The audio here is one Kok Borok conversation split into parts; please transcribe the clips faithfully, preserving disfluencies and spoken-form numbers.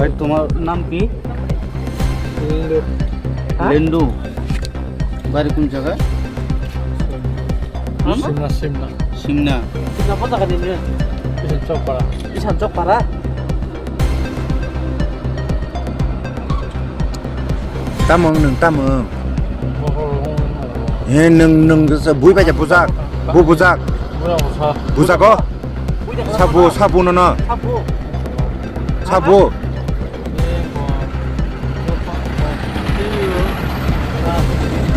ভাই, তোমার নাম কি? লিন্ডু। হ্যাঁ? লিন্ডু। বাড়ি কোন জায়গা? হ্যাঁ? সিমনা, সিমনা। সিমনা। সিমনা কোন জায়গা দিন? ইসান চকপাড়া। ইসান Chakpara? Tamo wng nwng, tamo wng? He, nwng, nwng bui bai bujak, bu bujak. Bujak o? Sabu, sabu nono. Sabu.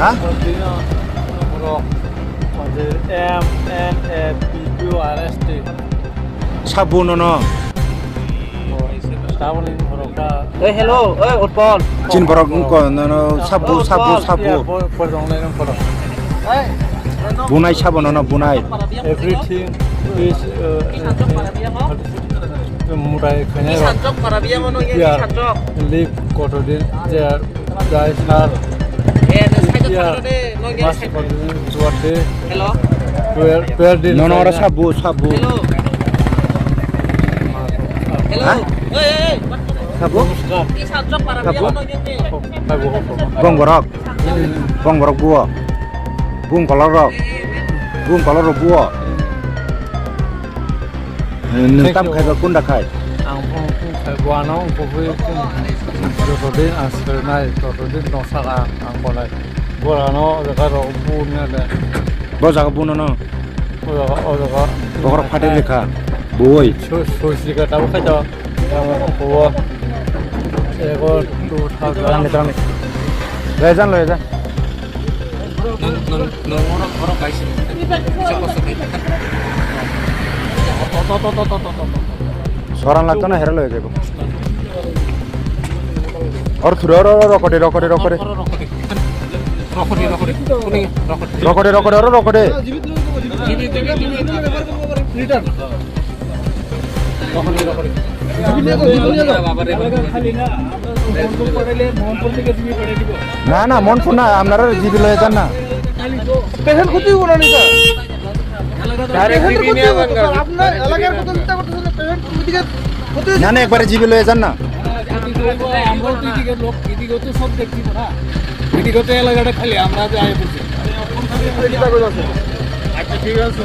Ha? M N A P Q R S T. Sabu nono. Oi, hello, oi, Utpal. Chin borok wngko nono sabu, sabu, sabu. Bunai sabo nono bunai. Everything is, uh, mutai khainai rok. Here, leave kotor din, there, dai sar. Here, mas kotor din, tuar de. Hello. Tuar, tuar din. Nono oro sabu, sabu. Hello. Hello. Ha? Oi, oi, oi. Sabu? Sabu? Sabu. Bong borok. Bong borok buo. Bung kolor rok. Bung kolor rok buo. Nwng tam khaiba kunda khai? Ang bung khai buano bugui joto din ang sernai, joto din tong saka ang bolai. Borano jaga rok bu ne de. Bo jaga buno no? O jaga, o jaga. Bokhorok phatir lekha. Boi. Su-, susi ka tabo khai to. Tamo ko. Ego two thousand. Rang ni, rang ni. Rejan lo, rejan. Nang, nang, nang, oro, oro kaisa. Isa kosto kai. Sorang lakto na hera lo, ego. Or thuro, oro, oro, rokode, rokode, rokode. Rokode, rokode. Kuni, rokode. Rokode, rokode, oro, rokode. না, না, মনপুর না, আপনারা জিবি লয়ে যান না। পেশেন্ট ক্ষতি হইব না, নি স্যার? ডাইরেক্ট পেশেন্ট ক্ষতি হইব তো, স্যার। আপনার এলাকার কথা চিন্তা করতেছেন না, পেশেন্ট ওইদিকে ক্ষতি হইব না, না, একবারে জিবি লয়ে যান না। আমরা তো এদিকে লোক, এদিকে তো সব দেখছি না। এদিকে তো এলাকাটা খালি আমরা যে আয় বলছি। আচ্ছা, ঠিক আছে।